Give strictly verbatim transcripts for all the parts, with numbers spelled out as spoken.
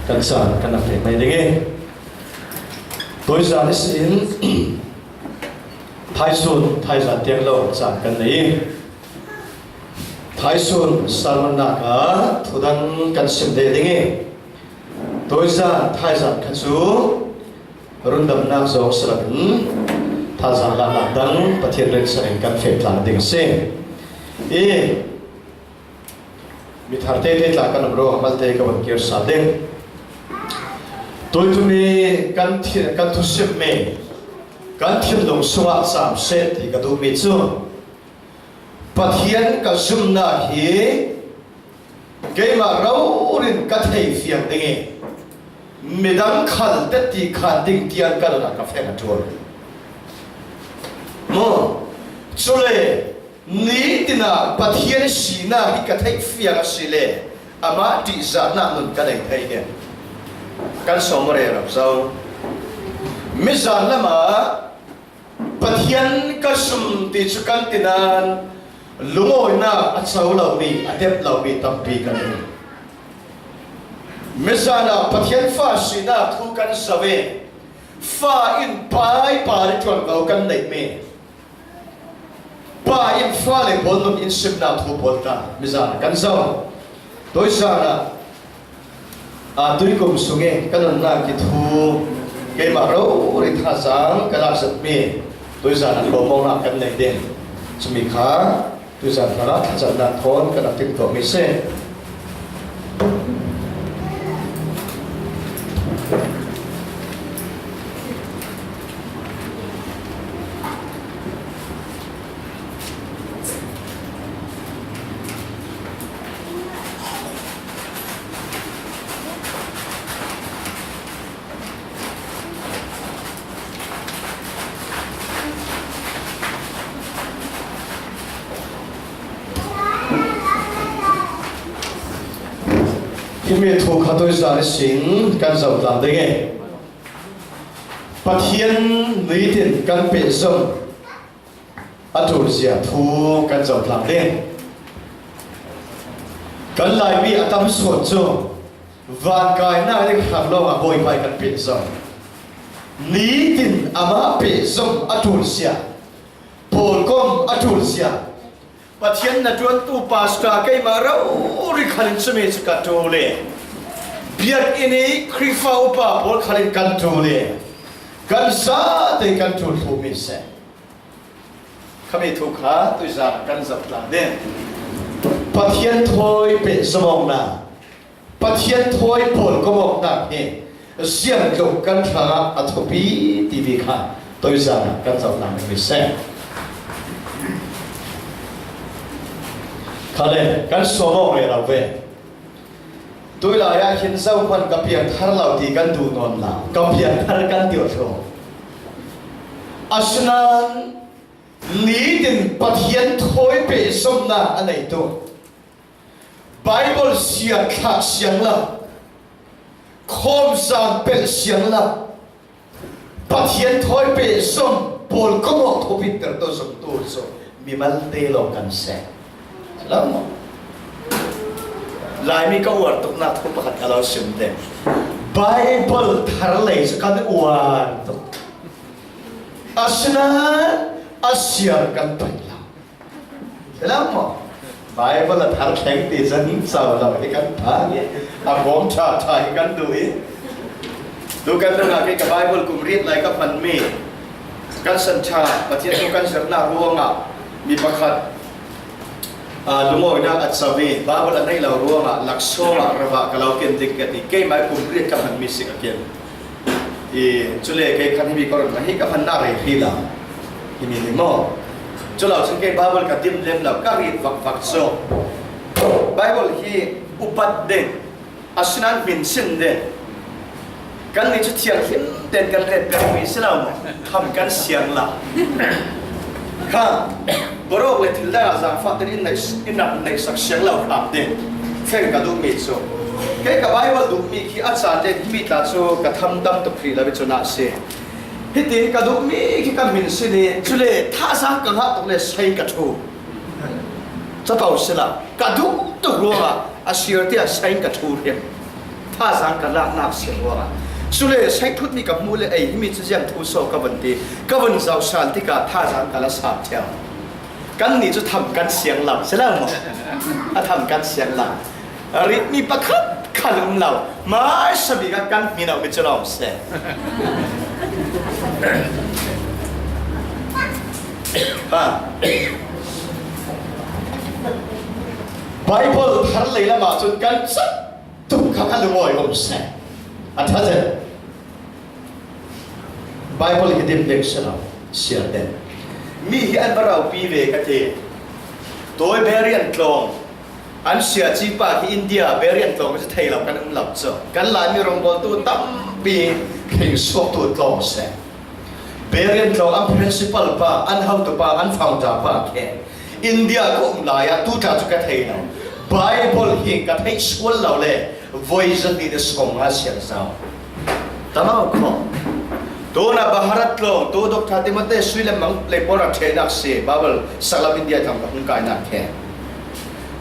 Kan caan kan rak pek mai ding i, tuizan ihsin thaisun thaizan tiang lo caan kan nei i, thaisun sermon nak ah thudang kan sim deh ding i, tuizan thaizan kha cu rundamnak zong si loin thazaang lak dang Pathian rinsan in kan feh tlang ding a si i, mi thar tete tla kan um ruangah malte ka van kir sal ding. Tuitumi kan thi-, kan thusimmi kan thinlung sungah caam seh ti ka duhmi cu Pathian ka zumnak hi keimah rori in ka thei fiang ding i, midang khal tetti khan ding tiang ka nunah ka feng a ṭul. Maw? Cule nitin ah Pathian sinak hi ka theih fiang a si le amah ṭihzahnak nun ka nei thei ding. Kan sawm aw rero zo. Mizan lamah Pathian ka zumh ti cu kan ti nain lungawinak a co lomi, a dep lomi tampi kan um. Mizan ah Pathian fa sinak thu kan zoh i, fa in pa i pa le ṭuanvo kan neihmi, pa in fale pawl nun in simnak thu pawl tla mizan ah kan zoh. Tuizan ah, aa, tuikum sung i ka nunnak i thu keimah rori thazaang ka lak zetmi tuizan ah hlawmawknak kan nei ding. Cumi kha tuizan hlanah thlacamnak thawn kan rak timhtuahmi si. Himi thu kha tuizan ihsin kan zoh tlang ding i, Pathian nitin kan pehzom a ṭulzia thu kan zoh tlang ding. Kan Laimi a tam sual cu vankainak ding hram lawngah Bawipa i kan pehzom. Nitin amah pehzom a ṭulzia, pawlkom a ṭulzia, Pathian na ṭuantu pastor keimah rori khalin cumi cu ka ṭul i, biakinn i Khrihfa upa pawl khalin kan ṭul i, kan zate kan ṭul hluhmi si. Khami thu kha tuizan kan zoh tlang ding. Pathian thawi pehzom awknak, Pathian thawi pawlkom awknak hi ziangtluk kan hrangah a thupi timi kha tuizan kan zoh tlang ding si. Khale kan sawm awk rero ve. Tuilai ah hin zohman ka piangthar lo ti kan duh nawn lo, ka piangthar kan ti awk thlu. Asinain nitin Pathian thawi pehzomnak a neitu, Baibal siangthlak siangla, khawmzan pelh siangla, Pathian thawi pehzom pawlkom awk thupitertu zumtu cu mimalte lawng kan si. Lo maw? Laimi ka uar tuknak thu pakhat ka lo sim ding. Baibal thar lei cu kan uar tuk. Asinain a siar kan paih lo. Lo maw? Baibal a thar thleng ti cun cau lo hi kan phang i, a bawm ṭha ṭha hi kan duh i, tu kan dang ah kei ka Baibal kum riat lai ka hmanmi, kan san ṭha, Pathian thu kan zirhnak ruangah mi pakhat, aa, lungawinak a co i, Baibal a neih lo ruangah laksawng ah ravah ka lo ken ding ka ti, keimah kum riat ka hmanmi si ka ken. I, cule kei khan himi ka run hi ka hmannak rei hi lo. Himi hi maw? Cu lo cun kei Baibal ka dim lem lo, ka rit vakvak cu. Baibal hi upat ding, asinain hminsin ding. Kannih cu thianghlim tein kan ret pengmi si lo maw? Tham kan siang lo. Kha, borawk le thil dang ah zaangfah tein in neih, in rak neihsak siang lo hram ding. Feng ka duhmi cu, kei ka Baibal duhmi khi a caan tein himi tla cu ka tham tam tuk hrih lo i cun a si. Hiti ka duhmi khi ka hminsin i, cule thazaang ka ngah tuk le sei ka ṭhu. Chapau sila, ka duh tuk ruangah a siar tiah saing ka thu hrim. Thazaang ka laknak a siar ruangah. Cule saing thutmi ka hmuh le ei himi cu ziang thu so ka vun ti, ka vun zoh sal tikah thazaang ka la sap thiam. Kannih cu tham kan siang lo, si lo maw? A tham kan siang lo. Ritmi pakhat khan um lo. Hmaisa bik ah kan hmin awk mi cu lawng si. Ha. Baibal thar lei lamah cun kan cak tuk kha ka lungawi um si. A ṭha zet. Baibal hi dim deuh si lo, siar deuh. Mi hi an va ropi ve ka ti. Tawi Berian tlawng an siaci pa hi India Berian tlawng cu thei lo kan um lo cu. Kan Laimi rawngbawltu tampi hringsuaktu tlawng si. Berian tlawng an principal pa, an hotu pa, an founder pa khi India ka um lai ah tu ṭa cu ka thei lo. Baibal hi ka theih sual lo le voi zahnih le sawmnga siar zo. Tamau kho. Tuna Bharat tlawng, tu Doctor Timothy Sui le mang le pawl rak ṭhehnak si, Baibal saklam India thang ka hung kainak khi.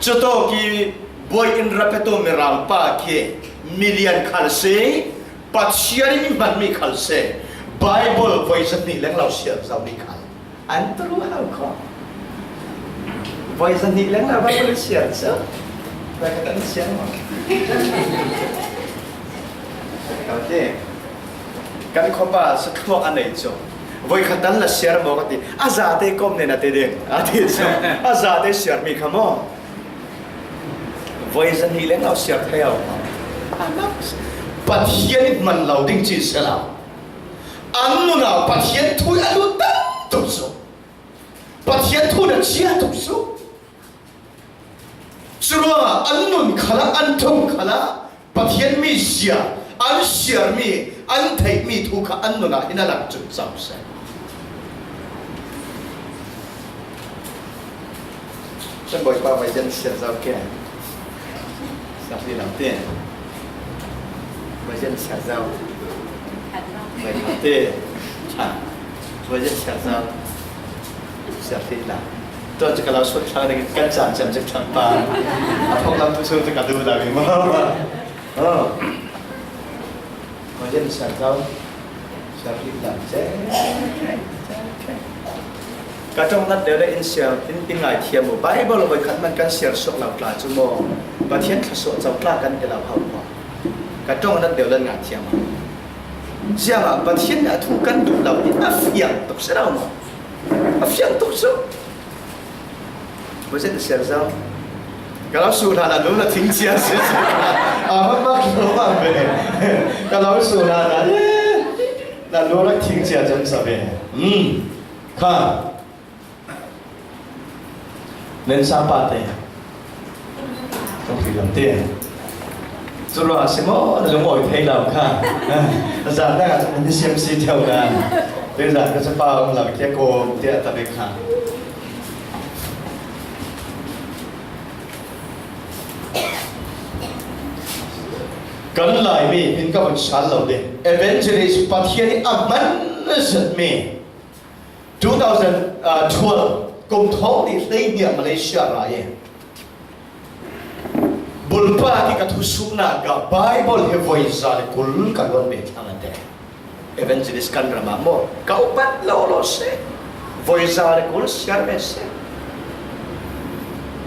Cutawk i buai in ra petu Mirang pa khi milian khal si, Pathian in hmanmi khal si, Baibal voi zahnih leng lo siar zomi khal. An turu hau kho. Voi zahnih leng lo Baibal siar cu. Voi khat an siar maw? Kan ti. Kan khuapa sathluak a nei cu. Voi khat an la siar maw ka ti. A zate kom nen a ti ding. A ti cu. A zate siarmi kha maw? Voi zahnih leng lo siar thei lo. A nak Pathian in hman lo ding ci si lo. An nunau Pathian thu a lut tam tuk cu. Pathian thu na cia tuk cu. Curuangah an nun khalah, an thum khalah Pathian mi zia, an siarmi, an theihmi thu kha an nunah hin a lang cun cam seh. Kan Bawipa voi zahnih siar zo ke. Siar hrih lo te. Voi zahnih siar zo. Voi lo te. Ha. Voi zahnih siar zo. Siar hrih lo. Tuan cu ka lo sut thlang ding, kan caan cem cek thlang pa. A phok lam tu cu ka duh lo i maw? Oh. Voi zahnih siar zo. Siar hrih lo. Ka ṭong nat deuh le in siar, in, in ngaithiam u. Baibal voi khat man kan siar suak lo tla cu maw, Pathian thluasuah co tla kan ti lo hau maw? Ka ṭong nat deuh le ngaithiam u. Ziangah Pathian nih a thu kan duh lo i a fiang tuk si lo maw? A fiang tuk cu. Voi zahnih siar zo. Ka lo su hlan ah lung a thing cia si. A hmanh mah ka lo ah ve. Ka lo su hlan ah, eh, na lung a thing cia cem sa ve. Hmm. Kha. Len sa pa te. Kan pi lam te. Cu ruah a si maw? Na lung awi thei lo kha. A zan nak ah cun na ni siam si ṭheo nan. Tui zan ka capa um lo, kia kawm tiah a tabik kha. Kan Laimi hin ka vun sal lo ding. Evangelist Pathian i a hman zetmi. Two thousand twelve kum thawng nih hleihnih ah Malaysia ra i bulpa ti ka thusuknak ah Baibal he voi za le kul ka luan ve thlang an te. Evangelist kan ram ah maw, ka upat lo lo si. Voi za le kul siar ve si.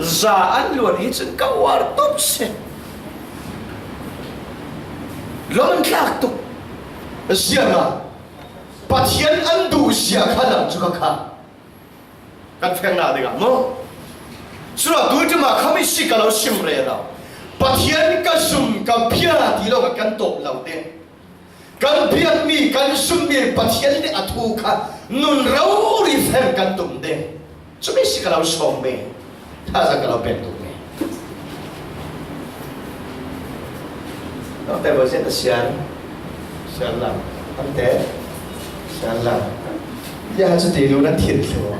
Za an luan hi cun ka uar top si. Lawm an tlak tuk. Ziangah Pathian an duh zia kha lam cu ka kha. Kan fengnak dingah maw? Curuah tuiṭum ah khami si ka lo sim rero. Pathian ka zum ka bia ti lo ka kan tawp lo ding. Kan biakmi, kan zummi Pathian nih a thu kha nun rori fem kan tum ding. Cumi si ka lo sawmmi. Thazaang ka lo pek tukmi. Note voi zahnih a siar. Siar lo. Ante. Siar lo. Ya cu ti lu nan thin thlu.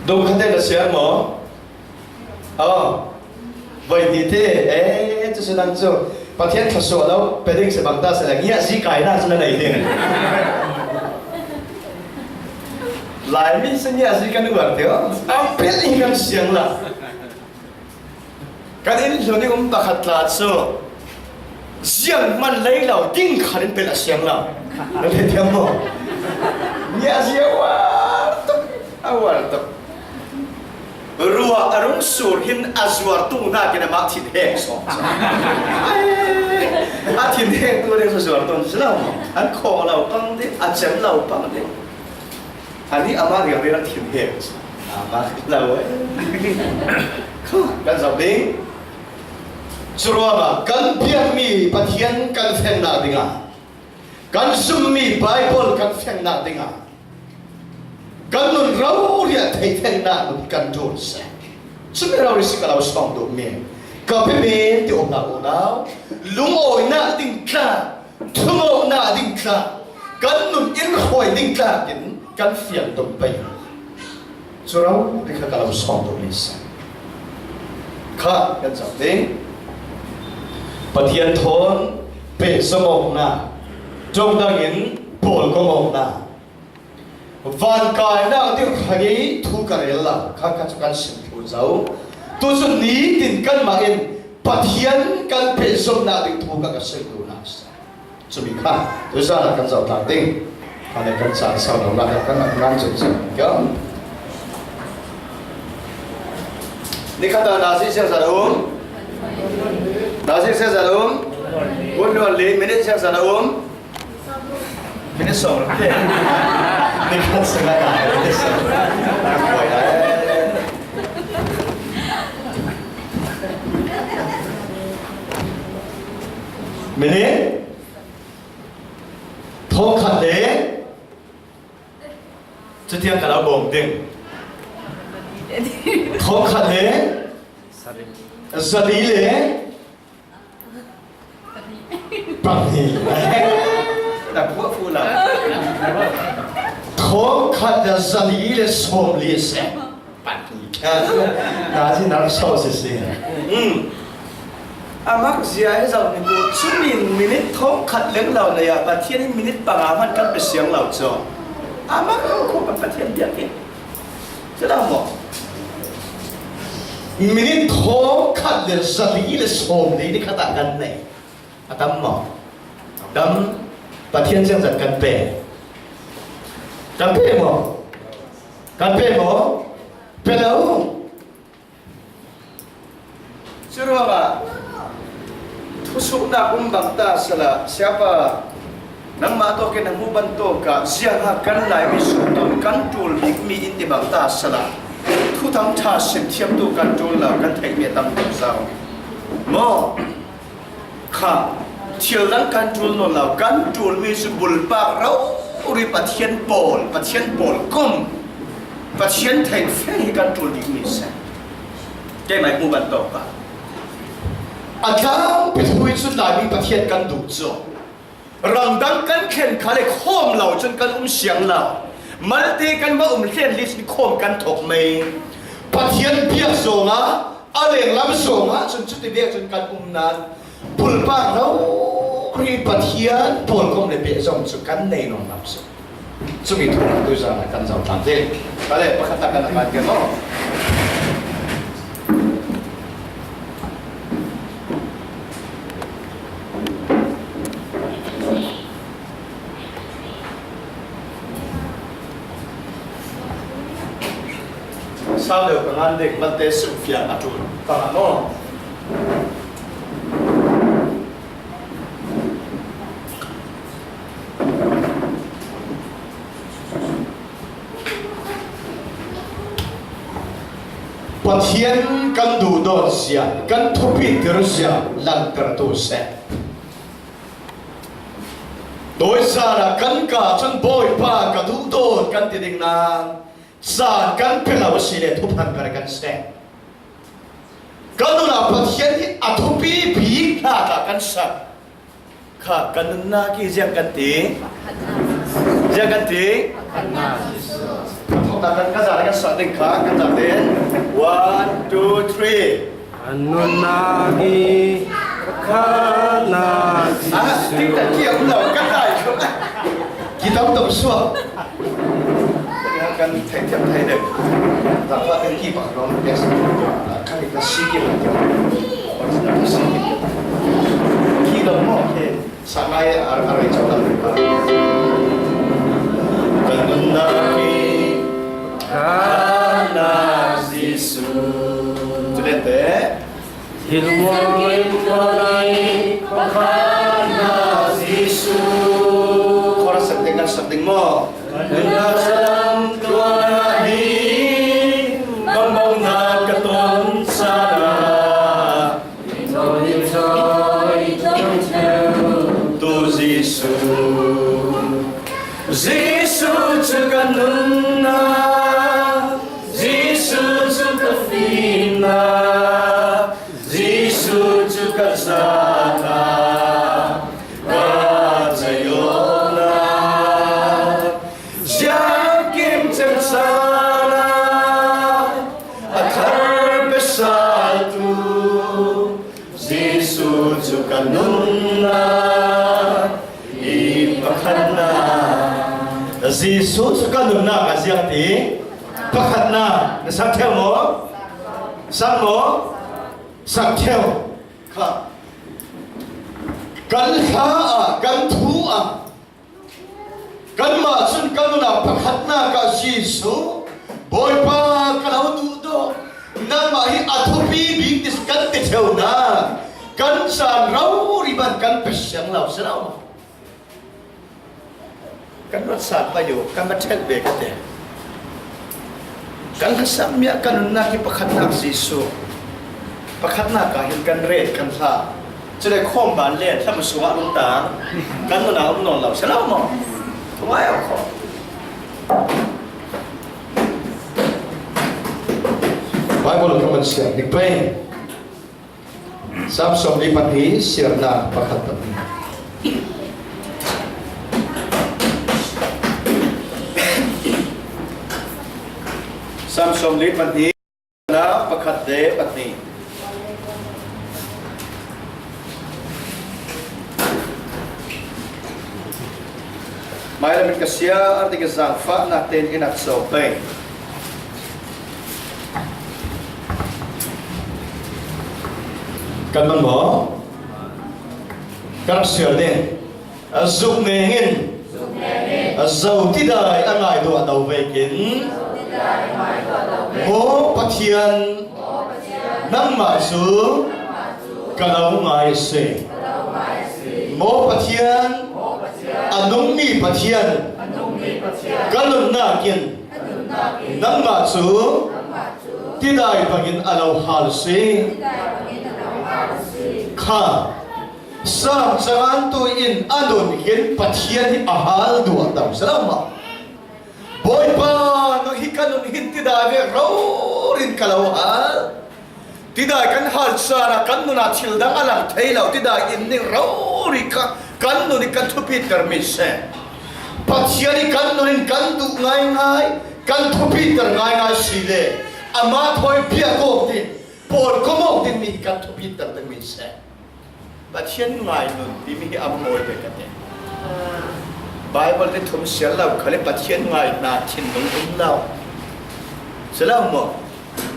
Dong khat te na siar maw? Oh. Voi ni te, eh, cu si nan cu. Pathian thluasuah lo, pe ding si bang ta si le, ngiah zi kai na cu na nei ding. Laimi se ngiahzi kan uar te aw. A pelh in kan siang lo. Kan inn hlun i um pakhat tla chu zianghman lei lo ding khat in pelh a siang lo. Kan thei thiam maw? Ngiahzi a uar tuk, a uar tuk. Ruah a rung sur hin a zuartu hnakin amah thinheng sawm. Ai, a thinhengtu ding cu zuartu an si lo. An khawng lo pang ding, a cem lo pang ding. Ani amah riangri rak thinheng cu amah lo. Kha, kan zoh ding. Curuangah kan biakmi Pathian kan fengnak dingah, kan zummi Baibal kan fengnak dingah kan nun rori ah theihtheihnak nun hi kan ṭul seh. Cumi rori si ka lo sawm duhmi ka biamen ti um hna unau, lungawinak ding tla, thumawhnak ding tla, kan nun in hruai ding tla in kan fiang dum pei. Cu rori kha ka lo sawm duhmi si. Kha kan zoh ding. Pathian thawn pehzom awknak, ṭongdang in pawlkom awknak, vankainak dirh hrang i thu ka rel lo, kha kha cu kan sim thlu zo. Tu cu nitin kanmah in Pathian kan pehzomhnak ding thu kha ka sim duhnak a si. Cumi kha tuzan ah kan zoh tlang ding. Kha le kan caan sau lo nak kan ngan cun cun kan. Nikhat ah nazi siangzat a um. Nazi siangzat a um. Kun nuan li minute siangzat a um. Minute sawm ruk te. Ni khat sung a ta, minute sawm. Minute thawngkhat le cutiang kan a bawm ding. Thawngkhat le zali le pahnih. Na puah fu la. Thawngkhat le zali le sawmli a si. Pahnih kha. Nazi nar sau sisi. Mm. A mak zia he zau ni ku, cumi minute thawngkhat leng lo nei ah Pathian in minute panga hman kan pe siang lo cu. A mak lo kho kan Pathian biak hi. Cu lo maw? Minute thawngkhat le zali le sawmli ni khat ah kan nei. A tam maw? Tam. Pathian ziangzat kan pe. Kan pe maw? Kan pe maw? Pe lo. Curuangah thusuhnak um bang ta sala, Siapa, nangmah tawkin na hmuh bantuk ah ziangha kan Laimi sungton kan ṭul bikmi in ti bang ta sala, thuthang ṭha sim thiamtu kan ṭul lo, kan theihmi a tam ko zau. Maw? Kha, thil dang kan ṭul nawn lo, kan ṭulmi cu bulpak rori Pathian pawl, Pathian pawl kom, Pathian theih feng hi kan ṭul dingmi si. Keimah hmuh bantuk ah a tlangpi thu i cun Laimi Pathian kan duh cu. Ramdang kan thlen kha le khawm lo cun kan um siang lo. Malte kan va um hlen li cun khawm kan thok mei. Pathian biak zongah, a lenglam zongah cun cuti bek cun kan um nan, bulpak rori Pathian pawlkom le pehzom cu kan nei nawn lo cu. Cumi thu tu zan ah kan zoh tlang te. Ka le pakhat ah kan a kan ke maw? Sau deuh ka ngan ding, Malte sungfiang a ṭul panga maw? Pathian kan duhdawn zia, kan thupitter zia langhtertu seh. Tawi zan ah kan ka cun Bawipa ka duhdawn kan ti ding nan caan kan pe lo a si le thuphan per kan seh. Kan nunah Pathian hi a thupi bik hna tla kan sak. Kha kan nunnak i ziang kan ti? Ziang kan ti? Thawknak kan, kan zan kan sak ding kha kan zan ten. One, two, three. Kan nunnak i khatnak Ah, Jesuh. Tiktak ki um lo, kan dai. Ki tam tam suak. Kan thei thiam thei deuh. Zaangfah kan ki bak rawm, yes. Kan i ka si ki bak rawm. Original ka si ki bak. Ki lo maw, okay. Sa ngai a, a rei chau lam. Kan nunna hi, Hana Jesu. Cu lian te. Thil mawi in tuan i pakhatna Jesu. Chorus sak ding, kan sak ding maw? Kan nunnak lam tuan ah hi, bangbangnak ka ton caan ah. I thawi, i thawi, i thawi ṭheu tu Jesu. Jesu cu ka nunnak, Jesu cu ka fimnak, Jesu cu ka zaangfahnak, ka cawinak, ziangkim caan ah a thar pe saltu, Jesu cu ka nunnak i pakhatnak. Jesu cu ka nunnak a ziak ti pakhatnak. Na sak ṭheu maw? Sak maw? Sak ṭheu. Kha. Kan hla ah, kan thu ah, kanmah cun kan nunnak pakhatnak ah Jesu, Bawipa, ka lo duh dawh, nangmah hi a thupi bik ti kan ti ṭheunak, kan caan rori ban kan pe siang lo si lo. Kan ruat sat pai uh, kan va ṭhelh ve ka ti. Kan hla sakmi ah kan nunnak hi pakhatnak Jesu, pakhatnak ah hin kan ret, kan hla. Cule khawm ban le thlam sungah nuntak kan nunnak um nawn lo si lo maw? Thungai a kho. Baibal kan siar ding pei. Sam sawmli pahnih, siarnak pakhat pahnih. Sam sawmli pahnih, siarnak pakhat le pahnih. Mailam in ka siar ding, ka zaangfahnak tein in a co pei. Kan man maw? Ka rak siar ding. A zuk neng in, a zo tidai a ngai duah lo vekin, Maw Pathian, nangmah cu ka lo ngai a si. Maw Pathian, a nungmi Pathian, ka nunnak in nangmah cu tidai bangin a lo hal a si. Kha, Sam cangantu in a nun hin Pathian hi a hal duah tam si lo maw? Bawipa, nang hi ka nun hin tidai ve rori in ka lo hal. Tidai kan hal caan ah kan nun ah thil dang a lang thei lo. Tidai in ning rori kha kan nun in kan thupitermi si. Pathian hi kan nun in kan duh ngaingai, kan thupiter ngaingai si le amah thawi piak awk ding, pawlkom awk dingmi hi kan thupiter dingmi si. Pathian ngai nun timi hi a mawi ve ka ti. Baibal ni thum siar lo khal i Pathian ngai hna thinlung um lo. Si lo maw?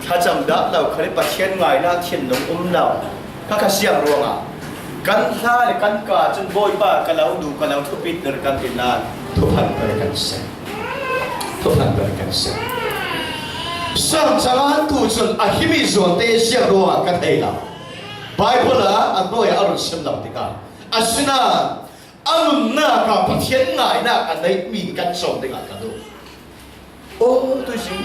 Thlacam dah lo khal i Pathian ngai hna thinlung um lo. Kha kha siang ruangah kan hla le kan ka cun Bawipa ka lo duh, ka lo thupiter kan ti nain thuphanper kan si. Thuphanper kan si. Sam cangantu cun a himi zuante siang ruangah ka thei lo. Baibal ah a hnuai ah a run sim lo tikah, asinain a nunnak ah Pathian ngainak a neihmi kan cawn dingah ka duh. Aw, tuzing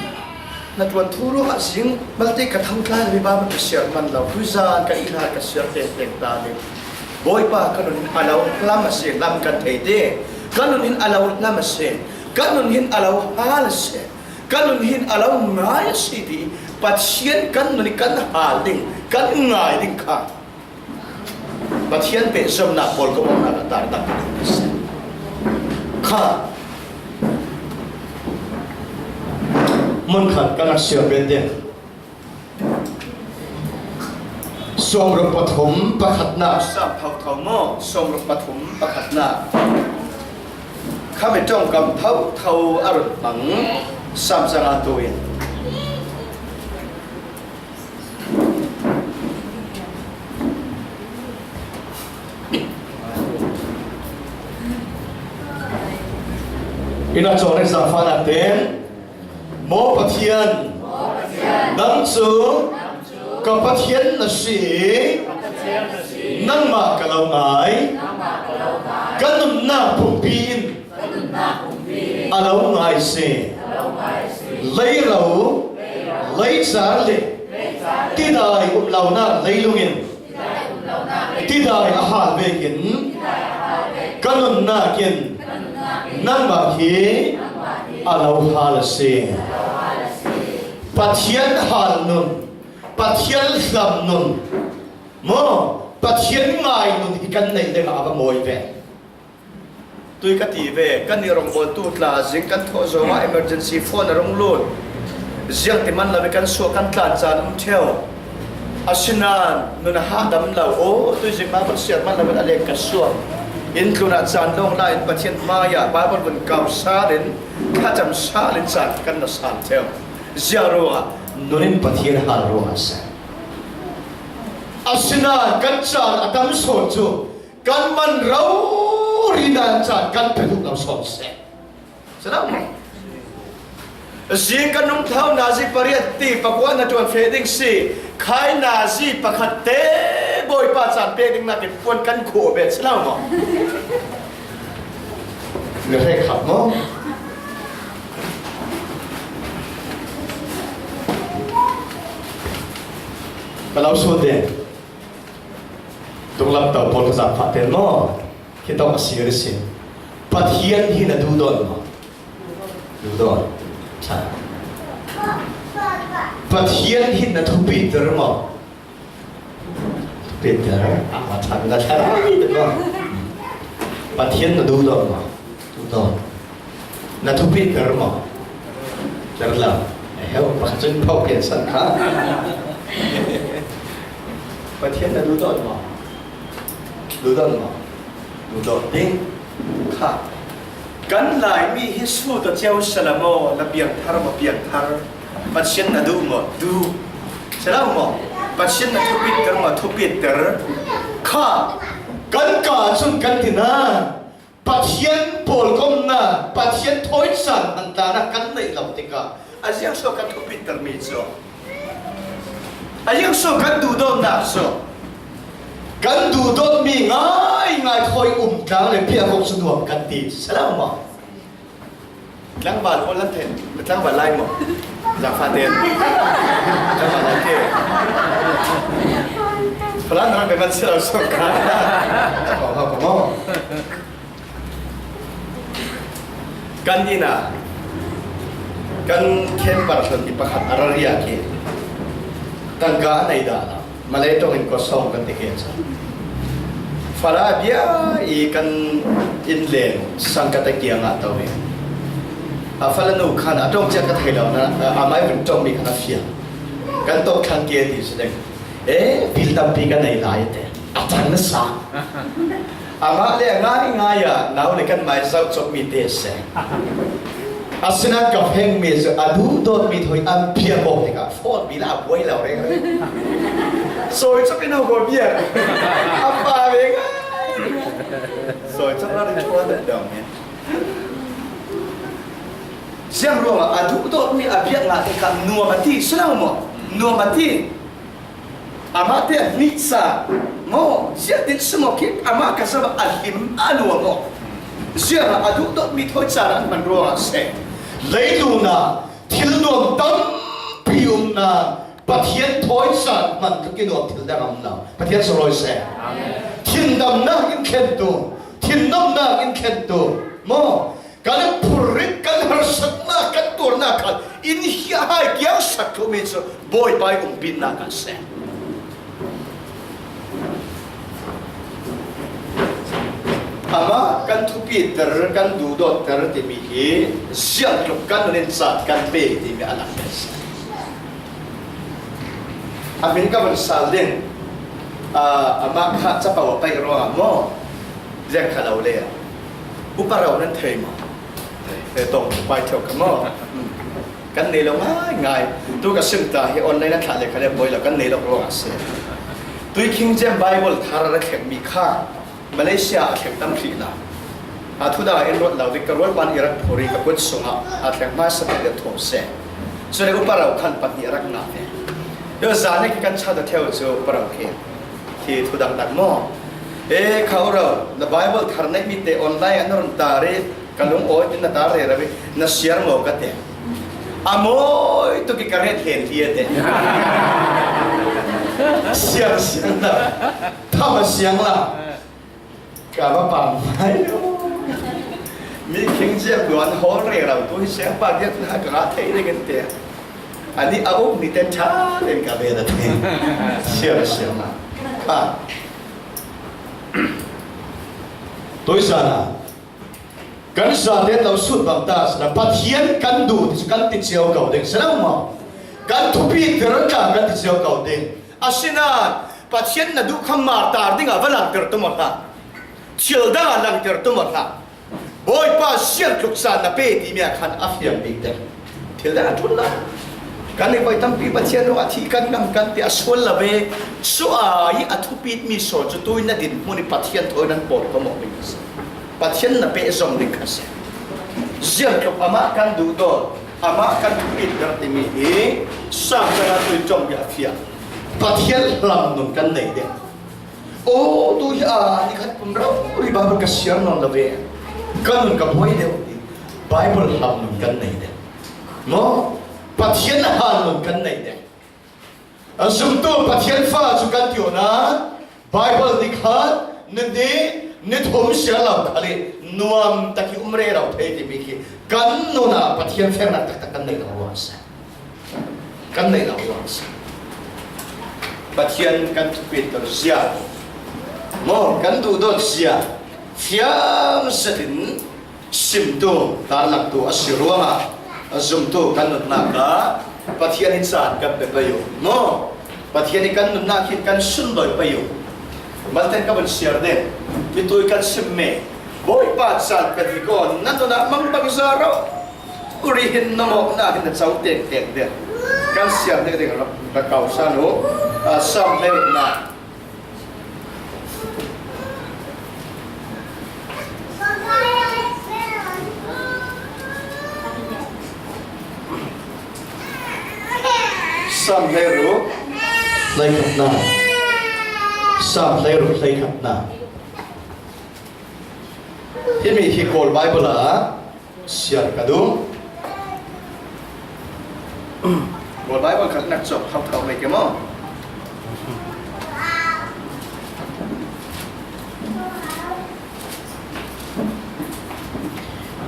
hnaṭuan thu ruangah zing malte ka thangtlai mi ba ka siar man lo. Tuzan ka i hna ka siar tengteng ta ding. Bawipa, ka nun hin a lo hlam a si, hlam kan thei te. Ka nun hin a lo hlam a si. Ka nun hin a lo hal a si. Kan nun hin a lo ngai a si ti Pathian kan nun i kan hal ding, kan ngai ding kha Pathian pehzomnak pawl ka umnak a tartak ding a si. Kha, mun khat kan rak siar ve te. Sawmruk pathum pakhatnak. Sam thotho maw? Sawmruk pathum pakhatnak. Khami ṭongkam thotho a run hmang. Sam zanga tu in. Ina chawrin zangfahna ten, Maw Pathian, nang cu ka Pathian na si i, nangmah ka lo ngai, ka nunnak pumpi in a lo ngai si. Leiro, leicar le tidai um lonak leilung in tidai a hal vekin ka nunnak in nangmah hi a lo hal a si. Pathian hal nun, Pathian hlam nun, maw, Pathian ngai nun hi kan neih dingah a va mawi ve. Tui ka ti ve, kan i rongbawltu tla zing kan thawh zongah emergency phone a rung lut. Ziangti man lo i kan suak kan tlan caan um ṭheo. Asinain nun a hahdam lo, aw, tui zing Bible siar man lo in a leng ka suak. Inn tlunah caan lawng la in Pathian hmaiah Bible vun kau sal in, thlacam sal in caan kan na sal ṭheo. Ziang ruangah nun in Pathian hal ruangah a si. Asinain kan caan a tam sawn cu kan man rori nain caan kan pe tuk lo sawn seh. Si lo maw? Zing kan nung thlau nazi pariat ti pakua na ṭuan feh ding si. Khai nazi pakhat te Bawipa caan pek ding nakin puan kan khuh ve, si lo maw? Na hrek khap maw? Ka lo sual deng. Tuklam to pawl ka zak fah tel maw? Khi tawk a serious in. Pathian hi na duhdawn maw? Duhdawn. Ṭha. Pathian hi na thupiter maw? Thupiter. A, a ṭha, na ṭha maw? Pathian na duhdawn maw? Duhdawn. Na thupiter maw? Ter lo. Eheu, pakhat cun pho pian san kha. Pathian na duhdawn maw? Duhdawn maw? Duhdawn ding kha. Kan Laimi hi sut a cio sala maw, na piangthar maw, piangthar. Pathian na duh maw? Duh. Si lo maw? Pathian na thupiter maw? Thupiter. Kha. Kan ka cun kan tina. Pathian pawlkomnak, Pathian thawi caan hmantlanak kan neih lo tikah a ziangso kan thupitermi cu, a ziangso kan duhdawtnak cu, kan duhdawtmi ngaingai thawi um tlang le piak awk cu nuam kan ti, si lo maw? Tlangval pawl nan thei, tlangval lai maw? Zangfah tein tlangval lai te. Falan ram pe man si lo sawng kha. Ko, ko, ko, maw? Kan inn ah kan camper hlon i pakhat a ralriak i tangka a nei dah lo. Malay ṭong in kawsawng kan ti ke cu. Fala bia i kan inn leng sangkat a kiangah to i a fala nu khan a ṭong cia ka thei lo na, a mai vun ṭongmi khan a fiang. Kan tawk thlang ke ti si ding. Eh, bil tampi ka nei lai te. A cang na sa. Amah le a ngaingai ah nau le kan mai zoh cawkmi te a si. Asinain ka fengmi cu a duhdawtmi thawi an piak awk tikah phone bil ah a buai lo reng reng. Sawi cawk in a buai bia. A pa ve ngai. Sawi cawk rari ṭhuan deuh deuh men. Ziang ruangah a duhdawtmi a biak ngah tikah nuam a ti, si lo maw? Nuam a ti. Amah te a hnihsa maw, ziahtin si maw khi amah ka zam a hlim a nuam maw? Ziangah a duhdawtmi thawi caan an hman ruangah a si. Leitlunah thil nuam tampi umnak Pathian thawi caan hman tluk i nuam thil dang a um lo. Pathian sawhrawi seh. Thin damnak in thlentu, thin nomnak in thlentu maw? Kan phurrit, kan harsatnak, kan tuarnak kha in hiahai kiangsak tlukmi cu Bawipa i umpinnak a si. Amah kan thupiter, kan duhdawtter timi hi ziangtluk kan nun in caan kan pe timi a lang a si. A hmin ka vun sal ding. Ah, amah kha capo a paih ruangah maw? Ziang kha lo le. Upa ro nan thei maw? Thei, tawng pai ṭheo kha maw? Kan nei lo ngaingai. Tu ka sim ta hi online a thlah le kha le buai lo, kan nei lo ruangah si. Tui King James Bible thar a thleng mi kha Malaysia a thleng tam hrih lo. A thu dang in ruat lo dik ka rual pan Iraq phuri ka kut sungah a thleng hmaisa pek deuh tho se. Cule upa rau khan pahnih a rak ngah ve. Yo zan nek kan chah ta theu cu upa rau khi. Khi thu dang dang maw? E, kha u rau, na Bible thar neih mi te online an run ta rih. Ka lungawi tin na tar rero i na siar maw ka ti. A mawi tuk i ka ret hlen hi a ti. Siar siang la. Tham a siang la. Ka va pam mai. Mi King James duan hawl rero tu hi siang pa diak na ka ngah thei ding in ti. Ani a uk ni ten ṭha den ka ve na ti. Siar siang la. Ha. Tuisan a. Kan zate lo sut bang ta sila Pathian kan duh ti cu kan ti cio ko ding si lo maw? Kan thupi tir tla kan ti cio ko ding. Asinain Pathian na duh kha martar dingah va langter tum aw hlah. Thil dangah langter tum aw hlah. Bawipa siangtluk caan na pe timi ah khan a fiang bik ding. Thil dang a ṭul lo. Kan i voi tampi Pathian ruangah thih kan ngam kan ti a sual lo ve. Cu ai a thupitmi sawn cu tuin na dinhmun i Pathian thawi nan pawl kho maw ding a si. Pathian na pehzom ding kha si. Ziangtluk amah kan duhdawn, amah kan thupit ber timi hi Sam cang ah tui ṭong bia a fiang. Pathian hlam nun kan nei ding. Aw, tu hi a ni khat pum rori Bible ka siar nawn lo ve. Ka nun ka buai deuh ti. Bible hlam nun kan nei deuh. Maw? Pathian a hal nun kan nei deuh. A zumtu Pathian fa cu kan ti awna Bible ni khat, ni hnih, ni thum siar lo khal i nuam tak i um rero thei timi khi kan nun ah Pathian feknak taktak kan nei lo ruang a si. Kan neih lo ruang a si. Pathian kan thupit lo zia maw, kan duhdawt zia fiang zetin simtu, tarlaktu a si ruangah a zumtu kan nunnak ah Pathian hi caan kan pe pei u maw? Pathian hi kan nunnak hin kan sundawi pei u. Malten ka vun siar ding, mitui kan sim me. Bawipa caan kan hi kaw, nan nunah mangbangza ro. Uri hin na mawknak hin na co tektek ding. Kan siar ding ding rak kau san u. Ah, Sam hleiruknak. Sam hleiruk hleikhatnak. Sam hleiruk hleikhatnak. Himi hi Kawl Bible ah siar ka duh. Kawl Bible khat nak cawk thauthau mai ke maw?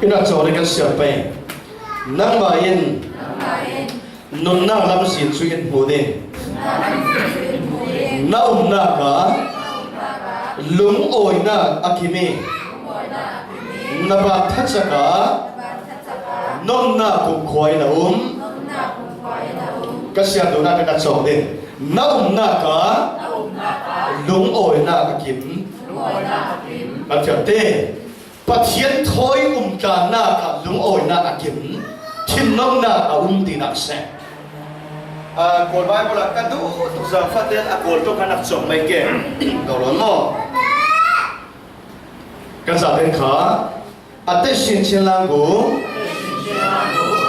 Ina cawk nih kan siar pei. Nangmah in nunnak lamzin cu in hmu ding. Na umnak ah lungawinak a kim i na bak thacak ah nomnak kumkhua in a um. Ka siar duhnak in a cawk ding. Na umnak ah lungawinak a kim. Kan fiang te. Pathian thawi umtlannak ah lungawinak a kim, thinlungnak a um tinak a si. Ah, Kawl Bible ah ka duh tuk zaangfahten a Kawl ṭawng kha nak cawk mai ke. Dawlawn maw? Kan zaten kha a tesin chin lang bu,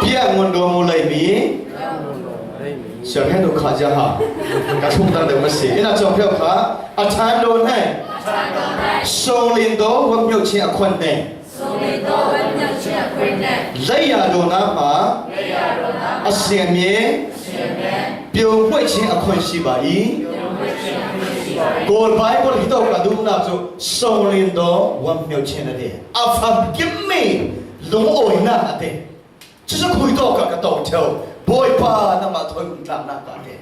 piak ngun dua mu lei mi, Siang he nu kha zia ha. Ka thum dang deuh ka si. Ina cawng pheu kha. A ṭhan dawn hei. Sawng lin daw huam hmeu chin a khuan ne. Leiya dawn a hma. A siam ye. Piu hmuai chin a khuan si ba i. Kawl Bible hi tawk a duhnak cu sawng lin daw huam hmeu chin a ti. A famkim mi lungawinak a ti. Cucu khui tawk ah ka tawng ṭheu. Bawipa, nangmah thawi umtlaknak ka ti.